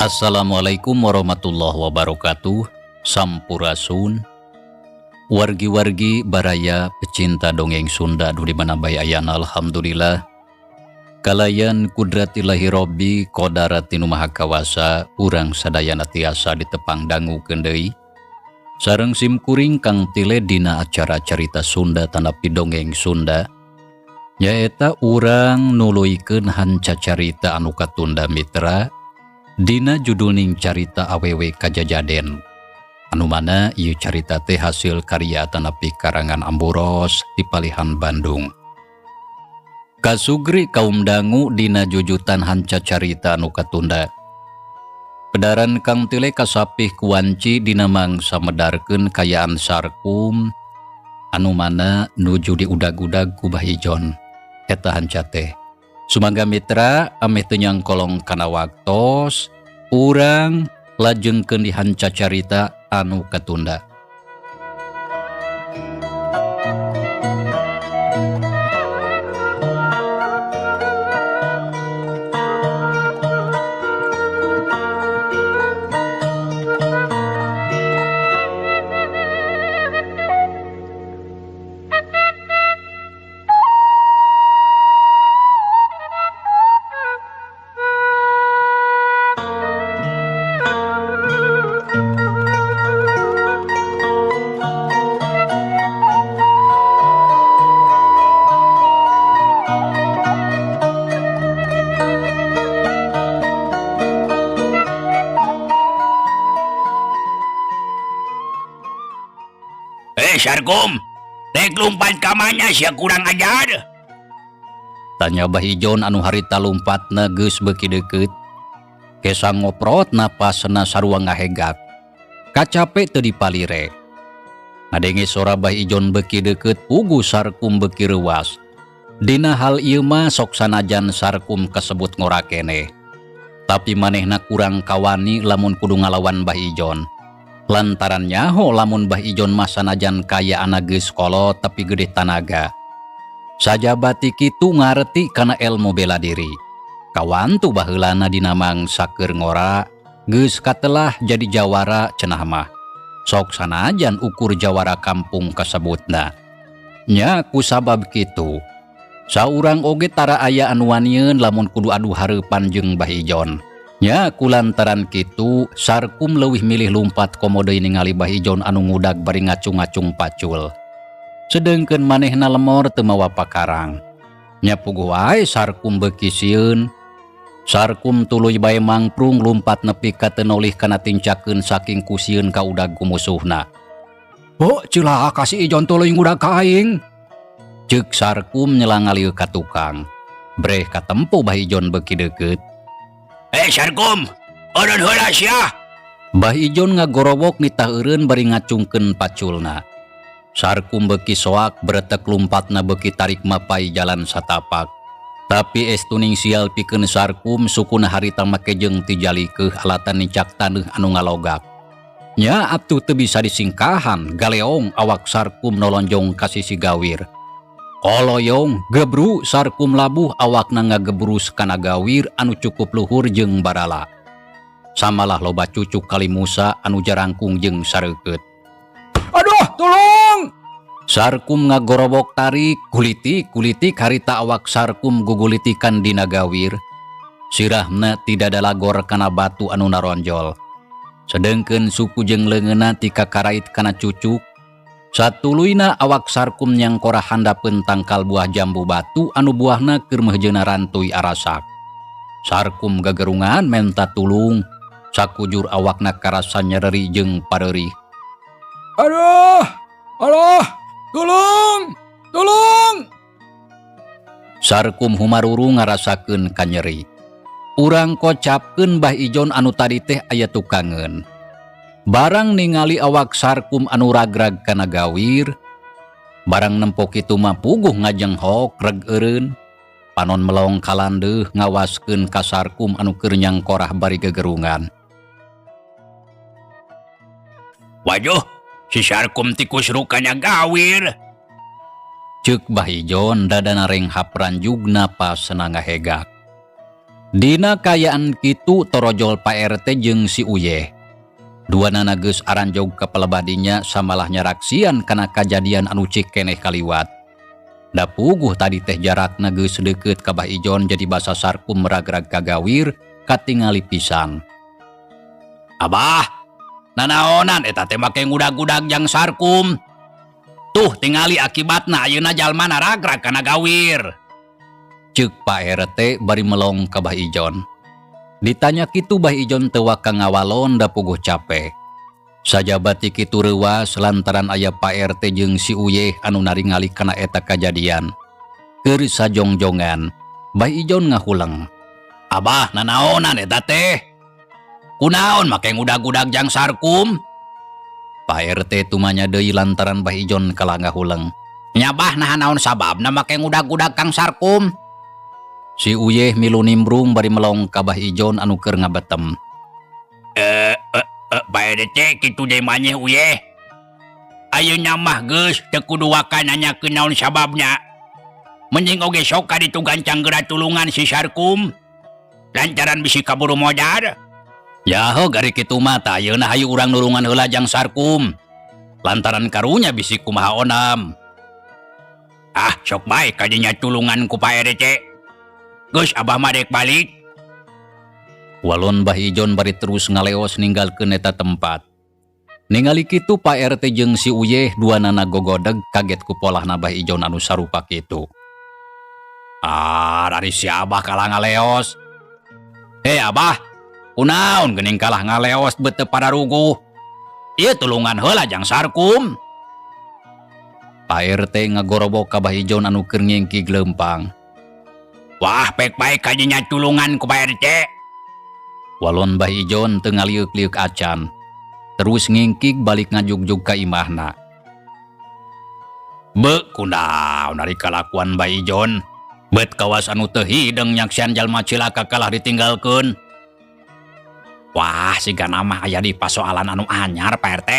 Assalamualaikum warahmatullahi wabarakatuh. Sampurasun wargi-wargi baraya pecinta dongeng Sunda anu di mana bae ayana. Alhamdulillah, kalayan kudratillahi robbi qodarati nu maha kawasa, urang sadayana tiasa ditepang dangukeun deui sareng simkuring Kang Tile dina acara Carita Sunda tanapi Dongeng Sunda, nyaeta urang nuluykeun hanca carita anu katunda, mitra, dina judulning Carita Awewe Kajajaden, anu mana ieu carita teh hasil karya tanapi karangan Amburos di palihan Bandung. Kasugri kaum dangu dina jujutan hanca carita anu katunda. Pedaran Kang Tile kasapih kuanci dina mangsa medarkeun kayaan Sarkum anu mana nuju diudag-udag ku Bah Ijon. Eta hanca teh. Sumangga mitra, ameh teu nyangkolong kana waktos, urang lajengkeun di hanca carita anu katunda. Eh, Sarkum, rek lumpat ka mana sia, kurang ajar? Tanya Bah Ijon anu harita lumpatna geus beuki deukeut. Kesa ngoprot napasna sarua ngahegak. Kacape teu dipalire. Ngadenge sora Bah Ijon beuki deukeut, puguh Sarkum beuki reuwas. Dina hal ieu mah sok sanajan Sarkum kasebut ngora keneh. Tapi manehna kurang kawani lamun kudu ngalawan Bah Ijon. Lantaran nyaho lamun Bah Ijon mah sanajan kayaanna geus kolot tapi gede tanaga. Sajaba ti kitu ngareti kana elmu bela diri. Kawantu baheulana dina mangsa keur ngora geus katelah jadi jawara cenah mah. Sok sanajan ukur jawara kampung kasebutna. Nya kusabab kitu, saurang oge tara aya anu wanieun lamun kudu adu hareupan jeung Bah Ijon. Nya kulantaran kitu Sarkum leuwih milih lumpat komo deui ningali Bah Ijon anu ngudag bari ngacung-ngacung pacul. Sedengkeun manehna lemor teu mawa pakarang. Nya puguh wae Sarkum beuki sieun. Sarkum tuluy bae mangprung lumpat nepi ka teu nolih kana tincakeun saking kusieun ka udag ku musuhna. "Oh, cilaka si Ijon tuluy ngudag ka aing." Ceuk Sarkum nyela ngalieu ka tukang. Breh katempo Bah Ijon beuki deukeut. Eh, Sarkum, eureun heula sia. Bah Ijon ngagorowok nitah eureun bari ngacungkeun paculna. Sarkum beuki soak bretek lumpatna beuki tarik mapai jalan satapak. Tapi estuning sial pikeun Sarkum, sukuna harita make jeung ti jalikeuh alatan nincak taneuh anu ngalogak. Nya atuh teu bisa disingkahan, galeong awak Sarkum nolonjong ka sisi gawir. Koloyong, gebru Sarkum labuh, awakna ngagebrus kana gawir anu cukup luhur jeung barala. Samalah loba cucuk kali Musa anu jarangkung jeung sareukeut. "Aduh, tolong!" Sarkum ngagorowok tarik, kulitik kulitik harita awak Sarkum gugulitikan dina gawir. Sirahna ti dada lagor kana batu anu naronjol. Sedengkeun suku jeung leungeunna ti kakarait kana cucuk. Satuluyna awak Sarkum nyangkorah handapeun tangkal buah jambu batu anu buahna keur meuhjeuna rantuy arasak. Sarkum gagerungan menta tulung, sakujur awakna karasa nyereri jeung pareurih. Aduh, alah, tulung, tulung. Sarkum humaruru ngarasakeun kanyeri. Urang kocapkeun Bah Ijon anu tadi teh aya tukangeun. Barang ningali awak Sarkum anu ragrag kana gawir, barang nempo kitu mah puguh ngajenghok reg eureun. Panon melong kalandeuh ngawaskeun ka Sarkum anu keur nyangkorah bari gegerungan. Waduh, si Sarkum tikus rukanya gawir. Ceuk Bah Ijon dadana renghap ranjugna pasna ngahegak. Dina kaayaan kitu torojol Pak RT jeung si Uyeh. Duanana geus aranjog ka palebah dinya samalah nyaraksian kana kajadian anu cik keneh kaliwat. Da puguh tadi teh jarakna geus deukeut ka Bah Ijon jadi basa Sarkum ragrag kagawir katingali pisan. Abah, nanaonan eta teh make ngudag-gudag jang Sarkum. Tuh tingali akibatna ayeuna jalma ragrag kana gawir. Ceuk Pak RT bari melong ka Bah Ijon. Ditanya kitu Bah Ijon teu waka ngawalon da puguh cape. Sajaba ti kitu reuwas lantaran aya Pak RT jeung si Uyeh anu naringali kana eta kajadian. Keur sajongjongan, Bah Ijon ngahuleng. Abah, nanaonan eta teh? Kunaon make ngudag-gudag jang Sarkum? Pak RT tumanya deui lantaran Bah Ijon kalah ngahuleng. Nya Bah, naha naon sababna make ngudag-gudag Kang Sarkum? Si Uyeh milu nimbrung bari melong ka Bah Ijon anu keur ngabetem. Pak RT kitu deui manyeh Uyeh. Ayeuna mah geus teu kudu waka nanyakeun naon sababna. Mending oge sok ka ditu gancang geura tulungan si Sarkum. Lantaran bisi kaburu modar. Yaho gari kitu mah tah ayeuna hayu urang nulungan heula jang Sarkum. Lantaran karunya bisi kumaha onam. Ah, sok bae kadinya tulungan ku Pak RT. Geus abah mah rek balik. Walon Bah Ijon bari terus ngaleos ninggalkeun eta tempat. Ningali kitu Pak RT jeung si Uyeh duanana gogodeg kaget ku polahna Bah Ijon anu sarupa kitu. Ah, dari si Abah kalah ngaleos. Hei Abah, kunaon geuning kalah ngaleos bete pada ruguh. Ieu tulungan heula jang Sarkum. Pak RT ngagorobok ka Bah Ijon anu keur ngingkig leumpang. Wah, pek bae kadinya tulungan ku Pak RT. Walon Bah Ijon teu ngalieuk-lieuk acan. Terus ngingkig balik ngajugjug ka imahna. Be, kunaon ari kalakuan Bah Ijon. Bet kawas anu teu hideng nyaksian jalma cilaka kalah ditinggalkeun. Wah, sigana mah aya di pasoalan anu anyar Pak RT.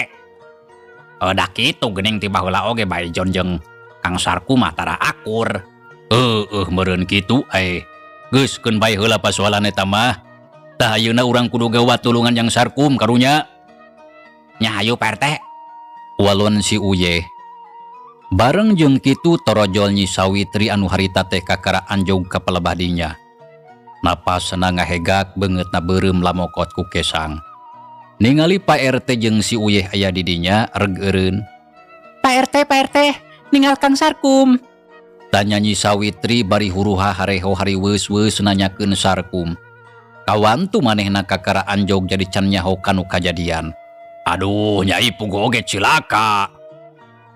Da kitu geuning ti baheula oge Bah Ijon jeung Kang Sarkum mah tara akur. Heueuh meureun kitu ae. Geus keun bae heula pasoalan eta mah. Tah ayeuna urang kudu gawat tulungan jang Sarkum karunya. Nya hayu Pak RT. Walon si Uyeh. Bareng jeung kitu torojol Nyi Sawitri anu harita teh kakara anjog ka palebah dinya. Napasna ngahegak beungeutna beureum lamokot ku kesang. Ningali Pak RT jeung si Uyeh aya di dinya reg eureun. Pak RT, Pak RT, ningal Kang Sarkum. Tanya Nyi Sawitri bari huruha hareho hariweus-weus nanyakeun Sarkum. Kawantu manehna kakara anjog jadi can nyaho kanu kajadian. Aduh, Nyai puguh oge cilaka.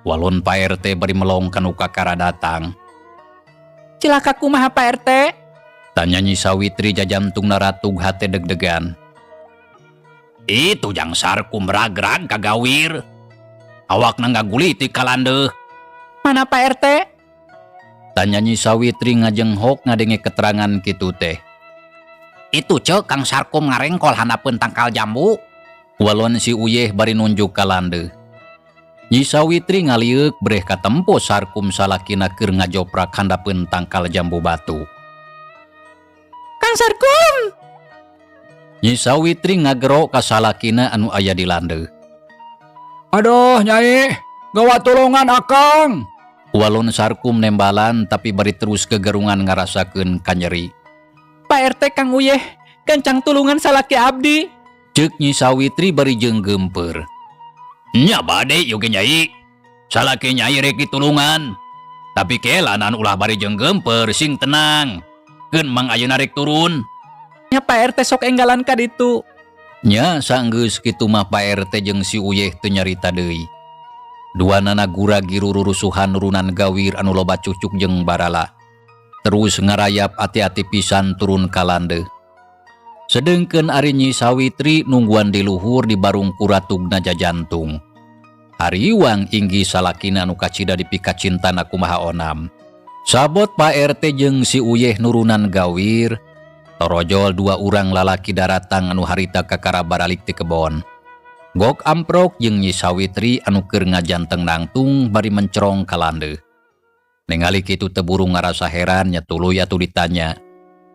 Walon Pak RT bari melong kanu kakara datang. Cilaka kumaha Pak RT? Tanya Nyi Sawitri jajantungna ratug hate deg-degan. Itu jang Sarkum ragrag kagawir. Awakna ngaguliti kalandeuh. Mana Pak RT? Tanya Nyi Sawitri ngajenghok ngadenge keterangan kitu teh. Itu cek Kang Sarkum ngarengkol handapeun tangkal jambu. Walon si Uyeh bari nunjuk ka landeuh. Nyi Sawitri ngalieuk breh katempo Sarkum salakina keur ngajoprak handapeun tangkal jambu batu. Kang Sarkum! Nyi Sawitri ngagero ka salakina anu aya di landeuh. Aduh, Nyai, gawat tulungan akang. Walon Sarkum nembalan tapi bari terus kegerungan ngarasakeun kanyeri. Pak RT, Kang Uyeh, gancang tulungan salaki abdi. Cek Nyi Sawitri bari jeung geumpeur. Nya bade ieu ge, Nyai. Salaki Nyai rek ditulungan. Tapi kelanan ulah bari jeung geumpeur, sing tenang. Keun Mang ayeuna rek turun. Nya, Pak RT, sok enggalan ka ditu. Nya sanggeus kitu mah Pak RT jeung si Uyeh teu nyarita deui. Duanana gura-giru rurusuhan nurunan gawir anu loba cucuk jeung barala. Terus ngarayap ati-ati pisan turun ka landeuh. Sedengkeun ari Nyi Sawitri nungguan di luhur di barung kuratugna jajantung. Hariwang inggih salakina anu kacida dipikacintana kumaha onam. Sabot Pak RT jeung si Uyeh nurunan gawir, torojol dua urang lalaki daratang anu harita kakara baralik ti kebon. Gok amprok jeung Nyi Sawitri anu keur ngajanteng nangtung bari mencerong ka landeuh. Ningali kitu teu buru ngarasa heran, nya tuluy atuh ditanya.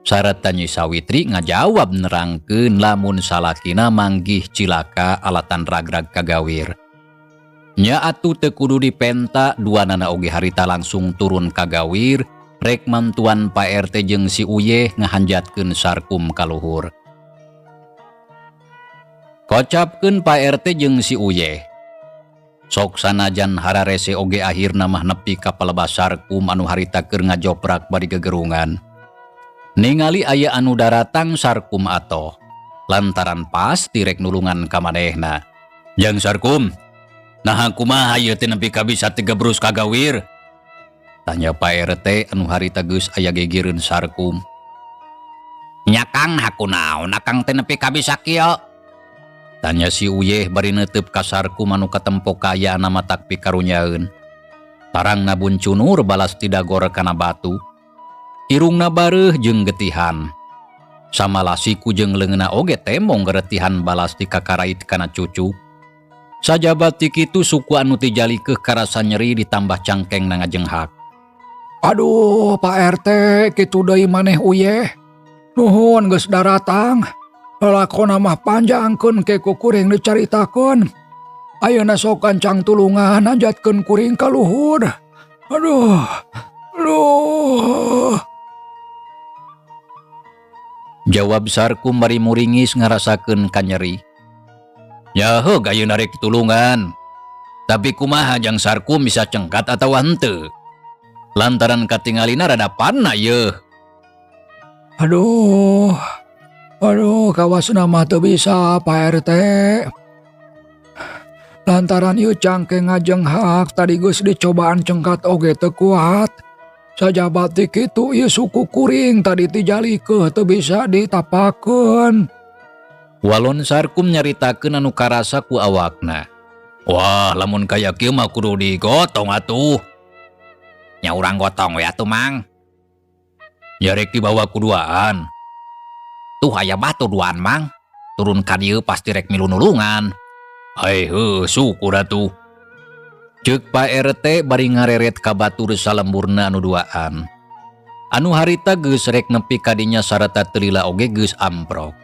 Sarata Nyi Sawitri ngajawab nerangkeun lamun salakina manggih cilaka alatan ragrag ka gawir. Nya atuh teu kudu dipenta, duanana oge harita langsung turun ka gawir rek mantuan Pak RT jeung si Uyeh ngahanjatkeun Sarkum ka luhur. Kocapkeun Pak RT jeung si Uyeh. Sok sanajan hararese oge akhirna mah nepi ka palebah Sarkum anu harita keur ngajoprak bari gegerungan. Ningali aya anu daratang, Sarkum atoh. Lantaran pasti rek nulungan ka manehna. Jang Sarkum, nah kumaha ieu teh nepi ka bisa tigebrus ka gawir? Tanya Pak RT anu harita geus aya gegireun Sarkum. Nya Kang, haku naon akang teh nepi ka bisa kieu? Tanya si Uyeh bari neuteup ka Sarkum anu katempo kaayaan matak pikarunyaeun. Tarangna buncunur balas tidagor kana batu. Irungna bareuh jeung getihan. Samalah siku jeung leungeunna oge temong geretihan balas ti kakarait kana cucuk. Sajaba ti kitu suku anu tijalikeuh karasa nyeri ditambah cangkengna ngajenghak. Aduh, Pak RT, kitu deui maneh Uyeh. Nuhun geus daratang. Lalakona mah panjangkeun ke ku kuring dicaritakeun. Ayeuna sok gancang tulungan hanjatkeun kuring ka luhur. Aduh, aduh. Jawab Sarkum bari muringis ngarasakeun kanyeri. Ya heug ayeuna rek ditulungan. Tapi kumaha Jang Sarkum, bisa cengkat atawa henteu? Lantaran katingalina rada parna yeuh. Aduh, aduh, kawasna mah teu bisa, Pak RT. Lantaran ieu cangkeng ngajenghak, tadi geus dicobaan cengkat oge teu kuat. Sajaba ti kitu ieu suku kuring tadi tijalikeuh teu bisa ditapakeun. Walon Sarkum nyaritakeun anu karasa ku awakna. Wah, lamun kaya kieu mah kudu digotong atuh. Nya urang gotong we atuh, Mang. Nya rek dibawa ku duaan. Tuh aya batu duaan, Mang. Turun ka dieu pasti rek milu nulungan. Ai heuh, syukur atuh. Ceuk Pak RT bari ngareret ka batur salemburna anu duaan. Anu harita geus rek nepi kadinya sarata teu lila oge geus amprok.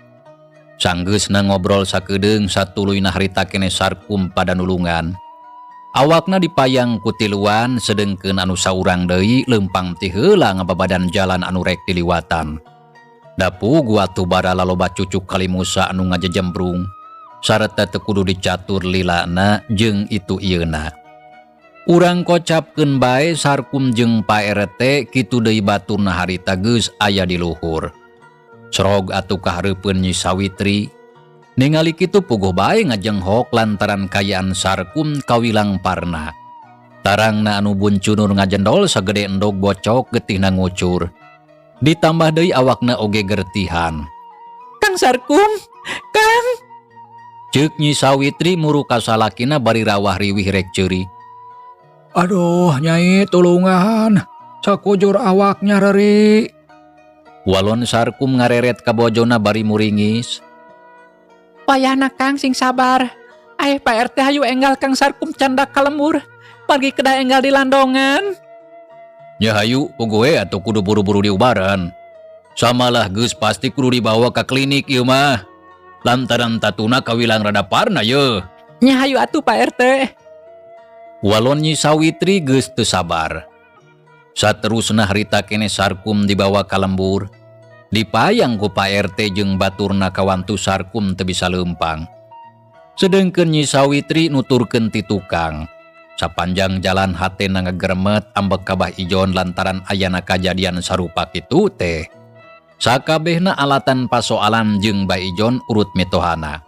Sanggeusna ngobrol sakedeung, satuluyna harita kene Sarkum pada nulungan. Awakna dipayang ku tiluan, sedengkeun anu saurang deui leumpang ti heula ngababadan jalan anu rek diliwatan. Da puguh atuh barala loba cucuk kalimusa anu ngajejembrung sarta teu kudu dicatur lilana jeung itu ieuna. Urang kocapkeun bae Sarkum jeung Pak RT kitu deui baturna harita geus aya di luhur. Srog atuh kahareupeun Nyi Sawitri. Ningali kitu puguh bae ngajenghok lantaran kayaan Sarkum kawilang parna. Tarangna anu buncunur ngajendol sagede endog bocok, getihna ngucur. Ditambah deui awakna oge gertihan. Kang Sarkum, Kang. Ceuk Nyi Sawitri muru ka salakina bari rawah riwih rek ceurik. Aduh, Nyai, tulungan. Sakujur awak nyareri. Walon Sarkum ngareret ka bojona bari muringis. Wayahna, Kang, sing sabar. Ayo Pak RT, hayu enggal Kang Sarkum candak ka lembur. Margi kedah enggal di landongan. Ya hayu, puguh we atuh kudu buru-buru diubaran. Samalah geus pasti kudu dibawa ka klinik ieu mah. Lantaran tatuna kawilang rada parna ye. Nya hayu atuh, Pak RT. Walon Nyi Sawitri geus teu sabar. Saterusna harita kene Sarkum dibawa ka lembur. Dipayang ku Pak RT jeung baturna kawantu Sarkum teu bisa leumpang. Sedengkeun Nyi Sawitri nuturkeun ti tukang. Sapanjang jalan hatena ngageremet ambek ka Bah Ijon lantaran ayana kajadian sarupa kitu teh. Sakabehna alatan pasoalan jeung Bah Ijon urut mitohana.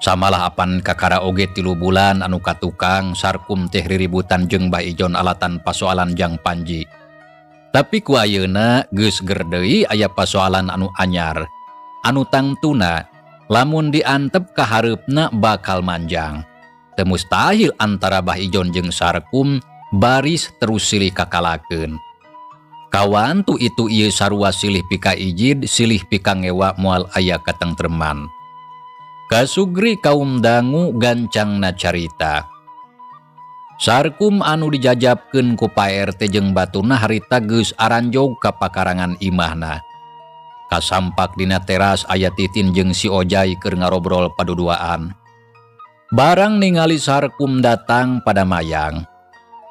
Samalah apan kakara oge 3 bulan anu katukang Sarkum teh riributan jeung Bah Ijon alatan pasoalan jang Panji. Tapi ku ayeuna geus ger deui aya pasoalan anu anyar. Anu tangtuna lamun diantep ka hareupna bakal manjang. Teu mustahil antara Bah Ijon jeung Sarkum baris terus silih kakalakeun. Kawantu itu ieu sarua silih pika ijid, silih pika ngewa moal aya katengtreman. Kasugri kaum dangu gancangna carita. Sarkum anu dijajabkeun ku Pak RT jeung baturna harita geus aranjog ka pakarangan imahna. Kasampak dina teras aya Titin jeung si Ojai keur ngarobrol paduduaan. Barang ningali Sarkum datang pada mayang.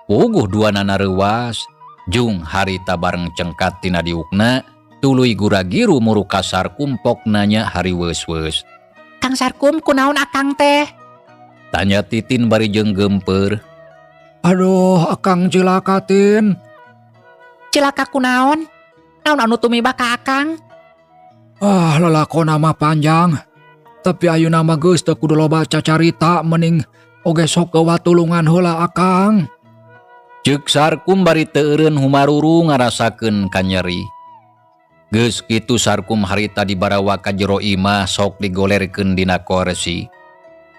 Puguh duanana reuwas, jung harita bareng cengkat tina diukna, tuluy guragiru muru ka Sarkum pok nanya hari weus-weus. Kang Sarkum kunaon akang teh? Tanya Titin bari jeung geumpeur. Aduh, akang cilaka Tin. Cilaka kunaon? Naon anu tumiba ka akang? Ah, lalakon mah panjang. Tapi ayeuna mah geus teu kudu loba cacarita, mending oge sok watulungan heula akang. Ceuk Sarkum bari teu eureun humaruru ngarasakeun kanyeri. Geus kitu Sarkum harita dibarawa ka jero imah sok digolerkeun dina korsi.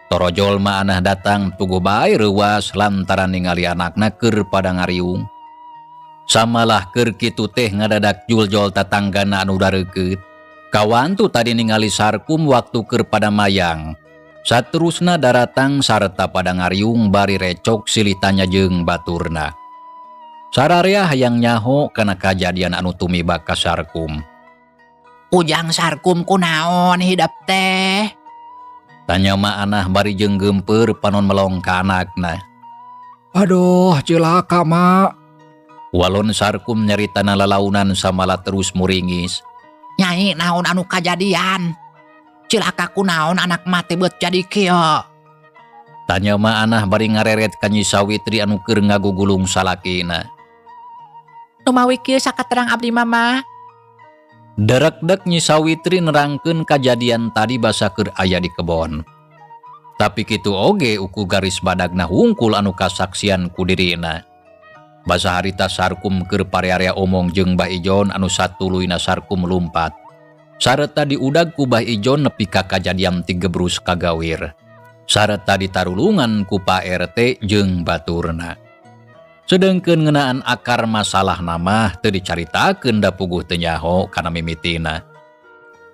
Torojol mah anah datang puguh bae reuwas lantaran ningali anakna keur pada ngariung. Samalah keur kitu teh ngadadak juljol tatanggana anu dareukeut. Kawantu tadi ningali Sarkum waktu keur pada mayang. Saterusna daratang sarta pada ngariung bari recok silih tanya jeung baturna. Sararea hayang nyaho kana kajadian anu tumiba ka Sarkum. Ujang Sarkum kunaon hidep teh? Tanya ma anah bari jeung geumpeur panon melong ka anakna. Aduh, cilaka mak. Walon Sarkum nyaritana lalaunan samala terus muringis. Nyai naon anu kajadian? Cilaka kunaon anak mati beut jadi kieu? Tanya ma anah bari ngareret ka Nyi Sawitri anu keur ngagugulung salakina. Numawi kieu sakaterang abdi mama. Derekdek Nyi Sawitri nerangkeun kajadian tadi basa keur aya di kebon. Tapi kitu oge uku garis badagna hungkul anu kasaksian ku dirina. Basa harita Sarkum keur parea-area omong jeung Bah Ijon anu satuluyna Sarkum lumpat. Sareta diudag ku Bah Ijon nepi ka kajadian tigebrus kagawir. Sareta ditarulungan ku Pak RT jeung baturna. Sedengkeun ngeunaan akar masalah nama teu dicaritakeun da puguh teu nyaho kana mimitina.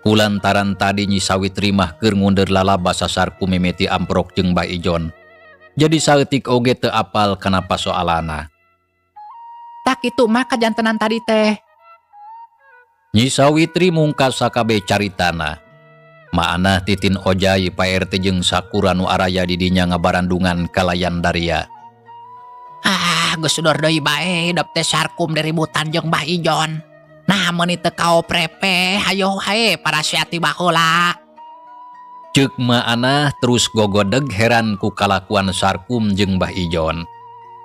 Kulantaran tadi Nyi Sawitri mah keur ngundur lalaba Sarkum mimiti amprok jeung Bah Ijon. Jadi saeutik oge teu apal kana pasoalana. Tak kitu mah kajantenan tadi teh. Nyi Sawitri mungkas sakabeh caritana. Maanah Titin Ojai Pak RT jeung Sakura nu araya di dinya ngabarandungan kalayan daria. Ah, geus sudor deui bae dep teh Sarkum diributan jeung Bah Ijon. Nah, meuni teu kaoprepe, hayo hae parasiati baheula. Ceuk maanah terus gogodeg heran ku kalakuan Sarkum jeung Bah Ijon.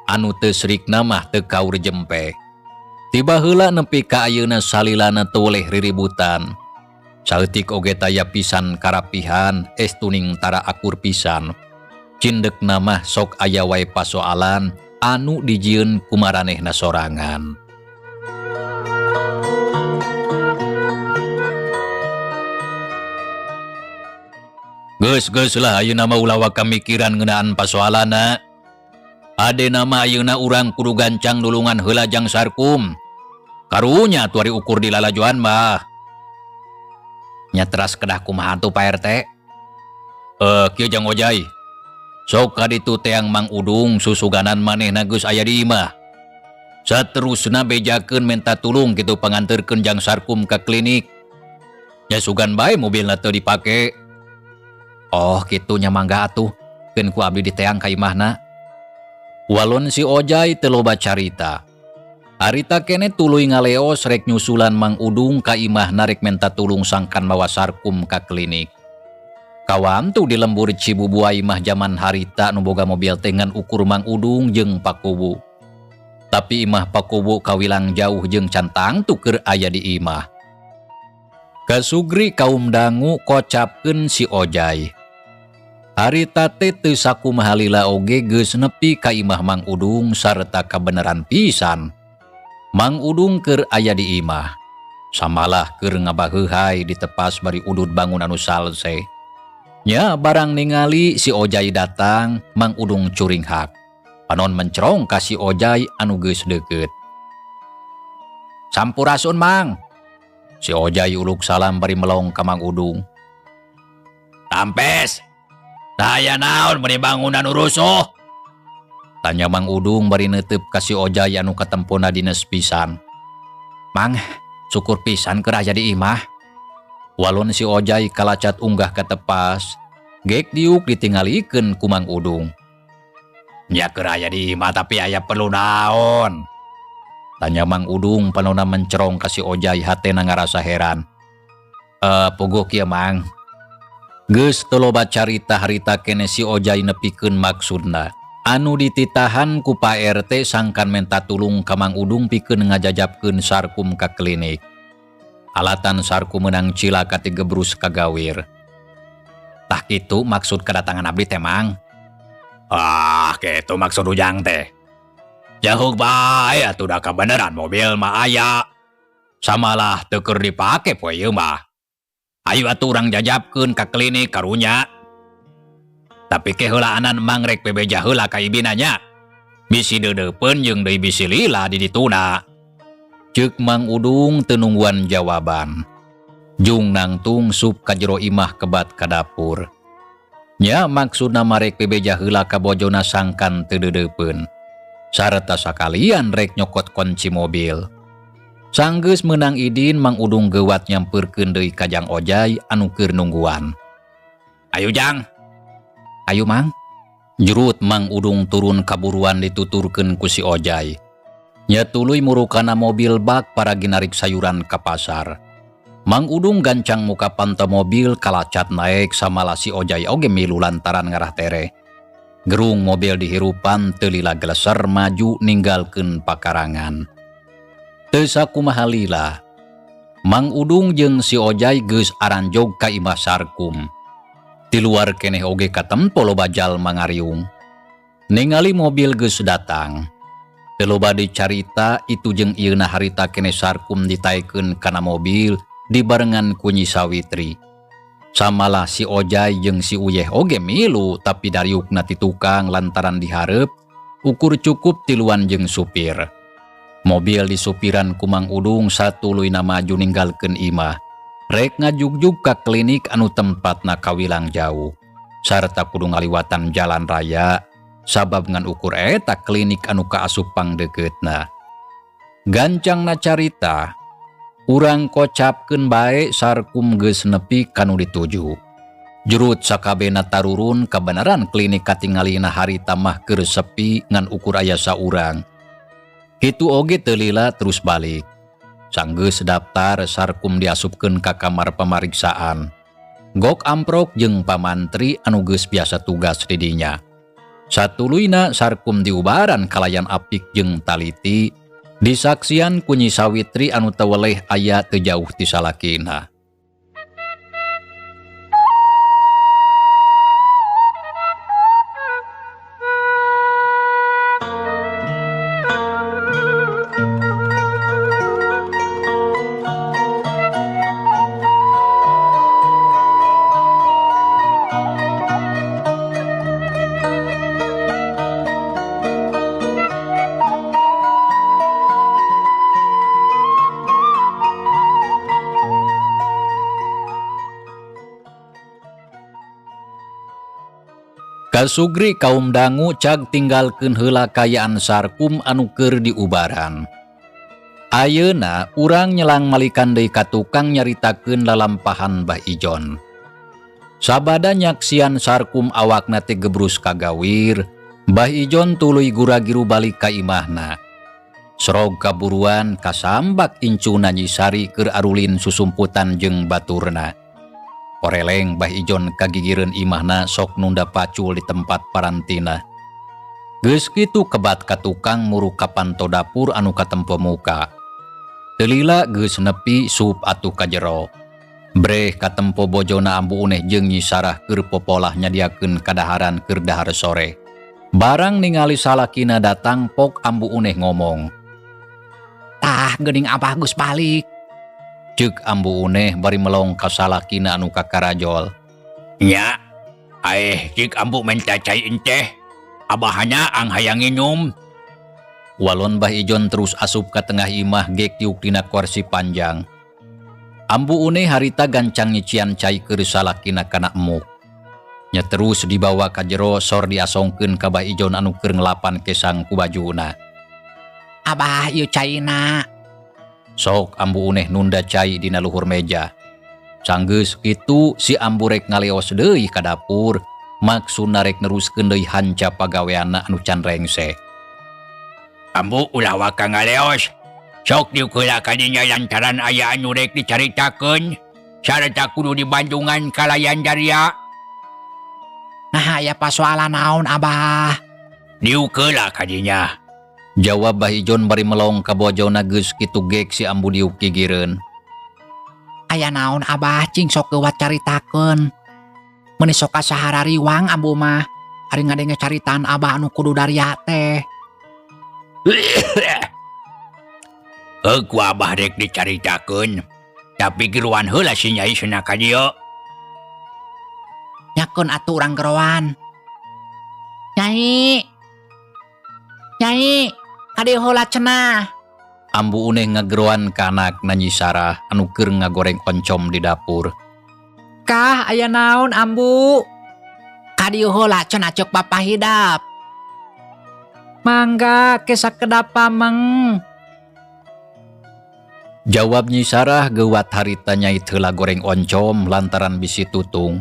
Anu teu srikna mah teu kaur jempe. Tiba heula nepi ka ayeuna salilana teu weleh riributan. Saeutik oge taya pisan karapihan, estuning tara akur pisan. Cindekna mah sok aya wae pasoalan anu dijieun kumaranehna sorangan. Geus-geus lah ayeuna mah ulah waka mikiran ngeunaan pasoalanna. Adena mah ayeuna urang kudu gancang nulungan heula jang Sarkum. Karunya atuh ari ukur di lalajoan mah. Nya teras kedah kumaha atuh Pak RT? Kieu jang Ojai. Sok ka ditu teang Mang Udung susuganan manehna geus aya di imah. Saterusna bejakeun menta tulung kitu panganterkeun jang Sarkum ka klinik. Nya sugan bae mobilna teu dipake. Oh kitu nya mangga atuh, keun ku abdi diteang ka imahna. Walon si Ojai teu loba carita. Harita keneh tuluy ngaleos rek nyusulan Mang Udung ka imahna rek menta tulung sangkan mawa Sarkum ka klinik. Kawantu di lembur Cibubuay mah jaman harita nu boga mobil teh ngan ukur Mang Udung jeung Pak Kuwu. Tapi imah Pak Kuwu kawilang jauh jeung can tangtu keur aya di imah. Kasugri kaum dangu kocapkeun si Ojai. Harita teh teu sakumaha lila oge geus nepi ka imah Mang Udung sarta kabeneran pisan. Mang Udung keur aya di imah. Samalah keur ngabaheuhay di tepas bari udud bangun anu salse. Nya barang ningali si Ojai datang, Mang Udung curinghak. Panon mencerong ka si Ojai anu geus deukeut. Sampurasun Mang. Si Ojai uluk salam bari melong ka Mang Udung. Tampes. Daya naon meuni bangunan nu rusuh? Tanya Mang Udung bari neuteup ka si Ojai anu katempona dines pisan. Mang, syukur pisan keur aya di imah. Walon si Ojai kalacat unggah ka tepas, gek diuk ditingalikeun ku Mang Udung. Nya keur aya di imah tapi aya perlu naon? Tanya Mang Udung panona mencerong ka si Ojai hatena ngarasa heran. Puguh kieu Mang. Geus teu loba carita harita kene si Ojai nepikeun maksudna. Anu dititahan ku Pak RT sangkan menta tulung ka Mang Udung pikeun ngajajabkeun Sarkum ka klinik. Alatan Sarkum meunang cilaka ti gebrus kagawir. Tah kitu maksud kedatangan abdi teh Mang. Ah, kitu maksud ujang teh. Jahug bae atuh da kabeneran mobil mah aya. Samalah teu keur dipake poe ieu mah. Ayo atuh urang jajabkeun ka klinik karunya. Tapi ke heulaanan Mang rek bebeja heula ka ibina nya. Bisi deudeupeun jeung deui bisi lila di dituna. Ceuk Mang Udung teu nungguan jawaban. Jung nangtung sup ka jero imah kebat ka dapur. Nya maksudna marek bebeja heula ka bojona sangkan teu deudeupeun. Sarta sakalian rek nyokot kunci mobil. Sanggeus meunang idin Mang Udung geuwat nyampeurkeun deui ka Jang Ojai anu keur nungguan. Ayo Jang. Ayo Mang. Jurut Mang Udung turun kaburuan dituturkeun ku si Ojai. Nya tuluy murukana mobil bak paragi narik sayuran ka pasar. Mang Udung gancang muka panto mobil kalacat naek samalah si Ojai oge milu lantaran ngarah tere. Gerung mobil dihirupan teu lila geleser maju ninggalkeun pakarangan. Teu sakumaha lila, Mang Udung jeung si Ojai geus aranjog ka imah Sarkum. Di luar keneh oge katempo loba jalma ngariung. Ningali mobil geus datang. Teu loba dicarita itu jeung ieuna harita keneh Sarkum ditaekeun kana mobil dibarengan ku Nyi Sawitri. Samalah si Ojai jeung si Uyeh oge milu tapi dariukna ti tukang lantaran dihareup ukur cukup tiluan jeung supir. Mobil disupiran ku Mang Udung satuluyna maju ninggalkeun imah. Rek ngajugjug ka klinik anu tempatna kawilang jauh. Sarta kudu ngaliwatan jalan raya sabab ngan ukur eta klinik anu kaasup pangdekeutna. Gancangna carita, urang kocapkeun bae Sarkum geus nepi kanu dituju. Jurut sakabehna tarurun kabeneran klinik katingalina harita mah keur sepi ngan ukur aya saurang. Kitu oge teu lila terus balik. Sanggeus daftar Sarkum diasupkeun ka kamar pamariksaan. Gok amprok jeung pamantri anu geus biasa tugas di dinya. Satuluyna Sarkum diubaran kalayan apik jeung taliti disaksian ku Nyi Sawitri anu teu weleh aya teu jauh ti salakina. Kasugri kaum dangu cag tinggalkeun heula kayaan Sarkum anu keur diubaran. Ayeuna urang nyelang malikan deui ka tukang nyaritakeun lalampahan Bah Ijon. Sabada nyaksian Sarkum awakna teh gebrus kagawir, Bah Ijon tuluy gura-giru balik ka imahna. Sorog kaburuan kasambak incuna Nyi Sari keur arulin susumputan jeung baturna. Koreleng Bah Ijon kagigireun imahna sok nunda pacul di tempat parantina. Geus kitu kebat ka tukang muruk ka panto dapur anu katempo muka. Teu lila geus nepi sup atuh ka jero. Breh katempo bojona Ambu Uneh jeung Nyi Sarah keur popolah nyadiakeun kadaharan keur dahar sore. Barang ningali salakina datang pok Ambu Uneh ngomong. Tah geuning Abah geus balik. Ceuk Ambu Uneh bari melong ka salakina anu kakarajol. Nya, aeh cik Ambu menta cai enteh. Abahnya ang hayang nginum. Walon Bah Ijon terus asup ka tengah imah gek diuk dina kursi panjang. Ambu Uneh harita gancang nyician cai keur salakina kana emuk. Nya terus dibawa ka jero sor diasongkeun ka Bah Ijon anu keur ngelapan kesang ku bajuna. Abah ieu caina. Sok Ambu Uneh nunda cai dina luhur meja. Sanggeus kitu si Ambu rek ngaleos deui ka dapur. Maksudna rek neruskeun deui hanca pagaweanna anu can rengse. Ambu ulah waka ngaleos. Sok diuk heula ka dinya lantaran aya anu rek dicaritakeun. Sarta kudu dibandungan kalayan daria. Nah aya pasoalan naon Abah? Diuk heula ka dinya. Jawab Bah Ijon bari melong ka bojona geus kitu gek si Ambu diuk gigireun. Aya naon Abah cing sok geuwat caritakeun. Meuni sok kasahara riwang Ambu mah. Ari ngadenge caritaan Abah anu kudu daria teh. Heuh ku Abah rek dicaritakeun. Tapi geroan heula si Nyai cenah ka dieu. Nyakeun atuh urang geroan. Nyai. Nyai, ka dieu heula cenah. Ambu Uneh ngageroan ka anakna Nyi Sarah anu keur ngagoreng oncom di dapur. Kah aya naon Ambu? Ka dieu heula cenah ceuk Bapa hidap. Mangga ke sakedap pameng. Jawab Nyi Sarah geuwat harita nyait heula goreng oncom lantaran bisi tutung.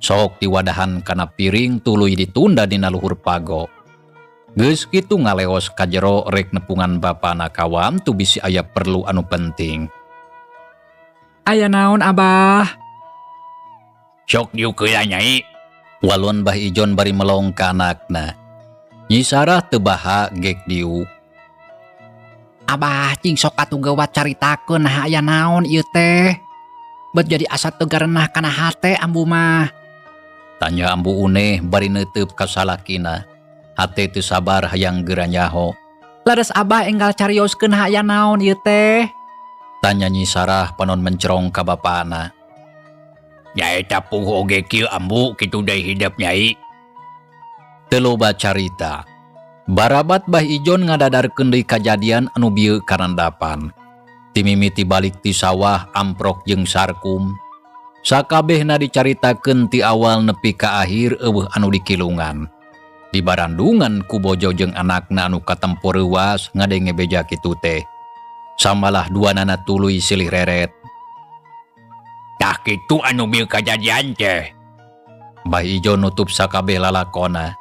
Sok diwadahan kana piring tuluy ditunda dina luhur pago. Geus kitu ngaleos ka jero rek nepungan bapana kawam tu bisi aya perlu anu penting. Aya naon Abah? Sok diuk heula Nyai. Walon Bah Ijon bari melong ka anakna. Nyi Sarah teu baha gek diuk. Abah cing sok atuh geuwat caritakeun nah aya naon ieu teh. Bet jadi asa teu garenah kana hate Ambu mah. Tanya Ambu Uneh bari neuteup ka salakina. Hate teu sabar hayang geura nyaho. Leres Abah enggal carioskeun aya naon ieu teh. Tanya Nyi Sarah panon mencerong ka bapana. Nyaeta puguh oge kieu Ambu kitu deui hidep Nyai. Teu loba carita. Barabat Bah Ijon ngadadarkeun deui kajadian anu bieu karandapan. Timimiti balik ti sawah amprok jeung Sarkum. Sakabehna dicaritakeun ti awal nepi ka akhir eueuh anu dikilungan. Dibarandungan ku bojo jeung anakna anu katempo reuwas ngadenge beja kitu teh. Samalah duanana tuluy silih reret. Tah kitu anu bieu kajadian teh. Bah Ijon nutup sakabeh lalakona.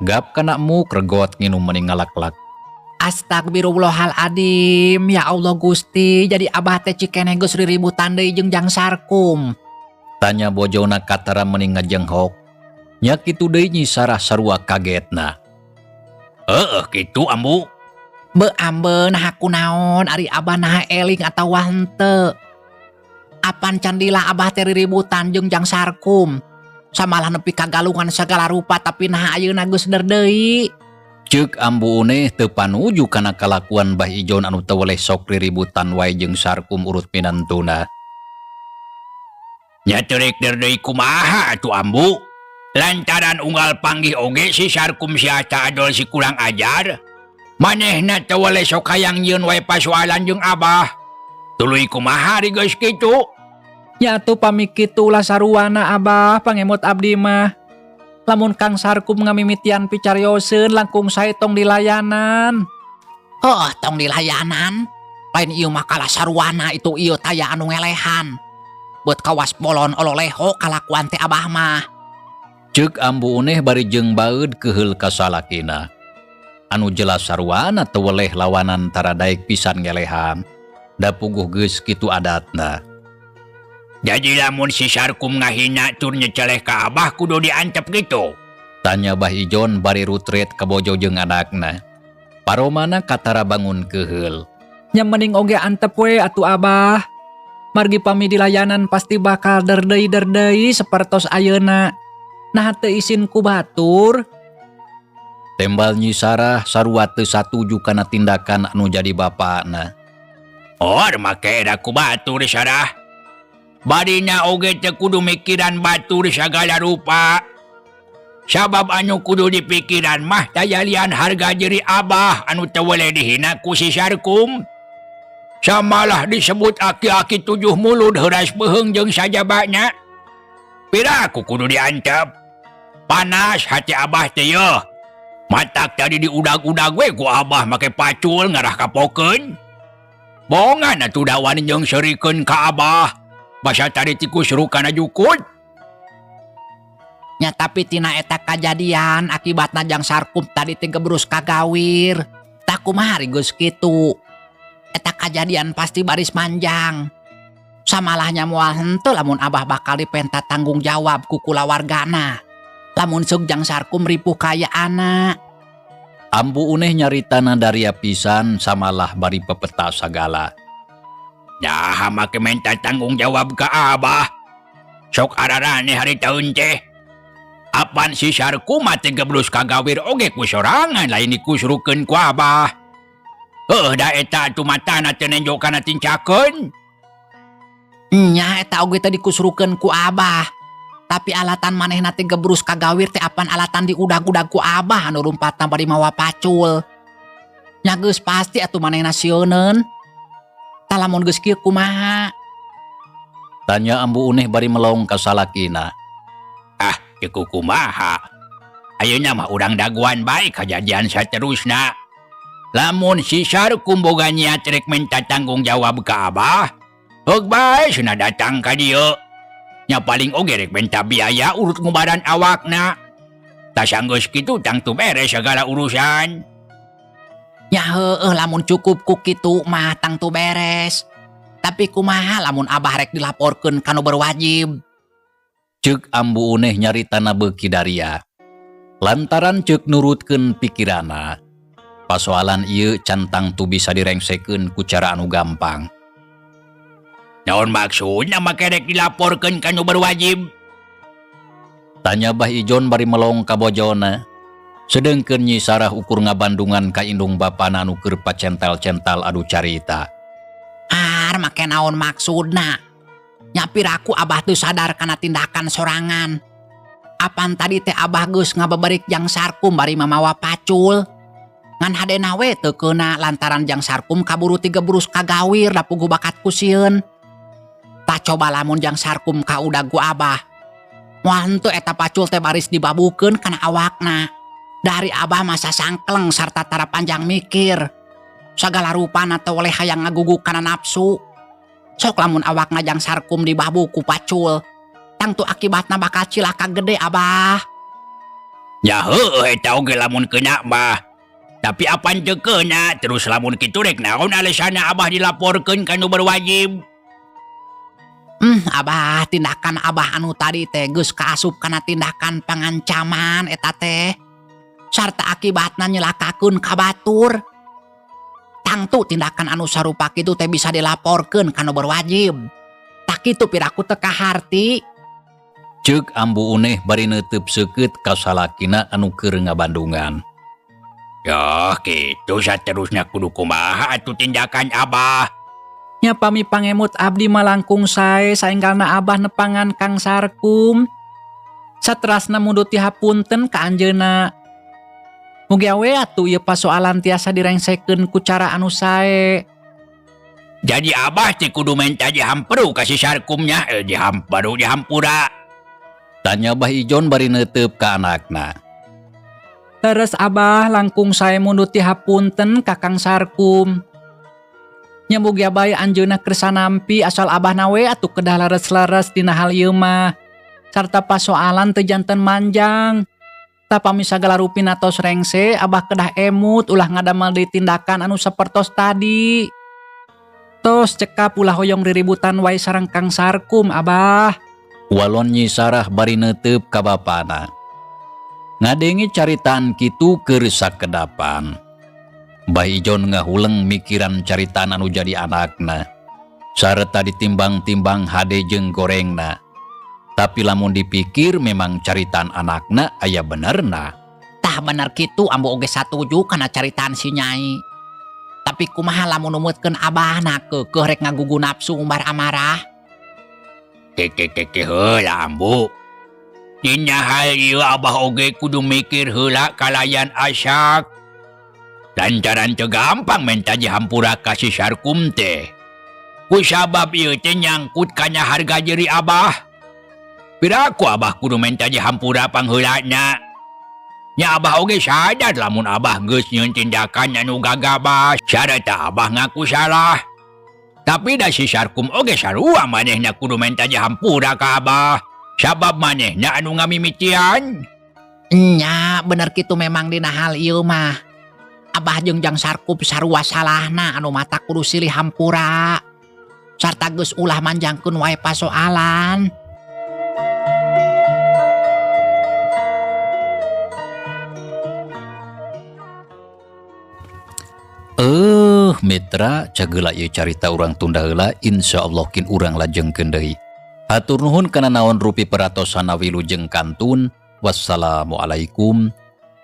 Gap kana muk regot nginum meni ngalaklak. Astagfirullahaladzim, ya Allah Gusti, jadi Abah teh cikene geus riributan deui jeung Jang Sarkum. Tanya bojona katara meni ngajenghok. Nya kitu deui Nyi Sarah sarua kagetna. Heueuh kitu Ambu. Be ambe nah ku naon ari Abah naha eling atawa henteu. Apan candila Abah teh riributan jeung Jang Sarkum. Samalah nepi ka galungan sagala rupa tapi naha ayeuna geus der deui. Ceuk Ambu Uneh teu panuju kana kalakuan Bah Ijon anu teu weleh sok riributan wae jeung Sarkum urut minantuna. Nya teu rek der deui kumaha atuh Ambu? Lantaran unggal panggih oge si Sarkum siata adol si kurang ajar. Manehna teu weleh sok hayang nyieun wae pasoalan jeung Abah. Tuluy kumaha ari geus kitu? Nya atuh pami kitu ulah saruana Abah pangemut abdi mah. Lamun Kang Sarkum ngamimitian picarioseun langkung sae tong dilayanan. Heuh, tong dilayanan. Lain ieu mah kalah saruana itu ieu taya anu ngelehan. Beut kawas bolon ololeho kalakuan teh Abah mah. Ceuk Ambu Uneh bari jeung baeud keheul ka salakina. Anu jelas sarwana teu weleh lawanan tara daek pisan ngelehan. Da puguh geus kitu adatna. Jadi lamun si Sarkum ngahina tur nyeceleh ka Abah kudu diantep gitu? Tanya Bah Ijon bari rutret ka bojo jeung anakna. Paromana katara bangun keheul. Nya mending oge antep we atuh, Abah. Margi pami dilayanan pasti bakal derdei-derdei sapertos ayeuna. Nah, teu isin ku batur. Tembal Nyi Sarah sarua teu satuju kana tindakan anu jadi bapakna. Oh, make da ku batur, Sarah. Barinya oge teu kudu mikiran batur sagala rupa. Sabab anu kudu dipikiran mah taya lian harga diri Abah anu teu weleh dihina ku si Sarkum. Samalah disebut aki-aki tujuh mulud heuras beuheung jeung sajabana. Piraku kudu diantep? Panas hati Abah teh yeuh. Matak tadi diudag-udag we ku Abah make pacul ngarah kapokeun. Bongan atuh da wani nyeungseurikeun ka Abah. Basa tadi tikusru kana jukut. Nya, tapi tina eta kajadian akibatna Jang Sarkum tadi teh gebrus kagawir. Tah, kumaha geus kitu? Eta kajadian pasti baris manjang. Samalahnya moal henteu lamun Abah bakal dipenta tanggung jawab ku kulawargana. Lamun seug Jang Sarkum ripuh kayaanana. Ambu Uneh nyaritana daria pisan samalah bari pepeta sagala. Nah, make minta tanggung jawab ke Abah. Sok ararane hari tahun teh. Apan si Sarkum mah teh geblus kagawir oge ku sorangan, lain dikusrukeun ku Abah. Heuh, da eta atuh matana teu nenjo kana tincakeun. Nya, eta oge teh dikusrukeun ku Abah. Tapi alatan manehna teh gebrus kagawir teh apan alatan diudag-udag ku Abah anu rumpatna bari mawa pacul. Nya geus pasti atuh manehna sieuneun. Tah, lamun geus kieu kumaha? Tanya Ambu Uneh bari melong ka salakina. Ah, teu kumaha. Ayeuna mah urang daguan bae kajadian saterusna. Lamun si Sarkum boga niat rek minta tanggung jawab ka Abah, heug bae cenah datang ka dieu. Nya paling oge rek minta biaya urut ngubaran awakna. Tah, sanggeus kitu tangtu beres segala urusan. Ya heueuh, lamun cukup ku kitu mah tangtu beres. Tapi kumaha lamun Abah rek dilaporkeun ka nu berwajib? Ceuk Ambu Uneh nyaritana beuki daria. Lantaran ceuk nurutkeun pikirana, pasoalan ieu can tangtu bisa direngsekeun ku cara anu gampang. Naon maksudna make rek dilaporkeun ka nu berwajib? Tanya Bah Ijon bari melong ka bojona. Sedengkeun Nyi Sarah ukur ngabandungan ka indung bapana anu keur pacental-cental adu carita. Ar, make naon maksudna? Nya piraku Abah teu sadar kana tindakan sorangan. Apan tadi teh Abah geus ngabeberik Jang Sarkum bari mamawa pacul. Ngan hadena we teu keuna lantaran Jang Sarkum kaburu tigebrus kagawir da puguh bakat ku sieun. Tah, coba lamun Jang Sarkum kaudag ku Abah. Moal henteu eta pacul teh baris dibabukeun kana awakna? Dari Abah masa sangkleng sarta tara panjang mikir. Sagala rupana teu oleh hayang ngagugu kana nafsu. Sok lamun awakna Jang Sarkum dibabu ku pacul. Tangtu akibatna bakal cilaka gede, Abah. Ya heueuh, eta oge lamun kena mah. Tapi apan teu keuna, terus lamun kitu rek naon alasanna Abah dilaporkeun ka nu berwajib? Abah, tindakan Abah anu tadi teh geus kaasup kana tindakan pengancaman eta teh. Sarta akibatna nyelakakeun ka batur. Tangtu tindakan anu sarupa kitu teh bisa dilaporkeun ka nu berwajib. Tah kitu piraku teu kaharti. Ceuk Ambu Uneh bari neuteub seukeut ka salakina anu keur ngabandungan. Ya kitu, saterusna kudu kumaha atuh tindakan Abah? Nya, pami pangemut abdi mah langkung sae saenggalna Abah nepangan Kang Sarkum. Saterasna mundut dihapunten ka anjeunna. Mugia we atuh ieu pasoalan tiasa direngsekeun ku cara anu sae. Jadi Abah teh kudu minta dihamperu ka si Sarkumnya, eh, dihamperu, dihampura? Tanya Bah Ijon bari neuteub ka anakna. Terus, Abah, langkung sae mundut dihapunten ka Kang Sarkum. Nya mugia bae anjeunna kersa nampi, asal Abah we atuh kedah leres-leres dina hal ieu mah. Sarta pasoalan teu janten manjang. Tah pami sagala rupina tos rengse, Abah kedah emut ulah ngadamel deui tindakan anu sapertos tadi. Tos cekap ulah hoyong riributan wae sareng Kang Sarkum, Abah. Walon Nyi Sarah bari neuteup ka bapana. Ngadenge caritaan kitu keur sakedapan. Bah Ijon ngahuleng mikiran caritaan anu jadi anakna. Sareta ditimbang-timbang hade jeung gorengna. Tapi lamun dipikir memang caritaan anakna aya benerna. Tah bener kitu, ambu oge satuju kana caritaan si Nyai. Tapi kumaha lamun numutkeun abahna keukeuh rek ngagugu nafsu umbar amarah? Keke heula, Ambu. Dina hal ieu Abah oge kudu mikir heula kalayan asak. Lantaran teu gampang menta dihampura ka si Sarkum teh. Kusabab ieu teh nyangkut kana harga diri Abah. Piraku Abah kudu menta dihampura pangheulana. Nya Abah oge sadar lamun Abah geus nyieun tindakan anu gagabah sareta Abah ngaku salah. Tapi da si Sarkum oge sarua manehna kudu menta dihampura ka Abah. Sabab manehna anu ngamimitian. Nya bener kitu, memang dina hal ieu mah. Abah jeung Jang Sarkum sarua salahna anu matak kudu silih hampura. Sarta geus ulah manjangkeun wae pasoalan. Mitra, cageula ieu carita urang tunda heula, insyaallah kin urang lajengkeun deui. Hatur nuhun kana naon rupi peratosana, wilujeng kantun. Wassalamualaikum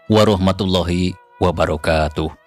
warahmatullahi wabarakatuh.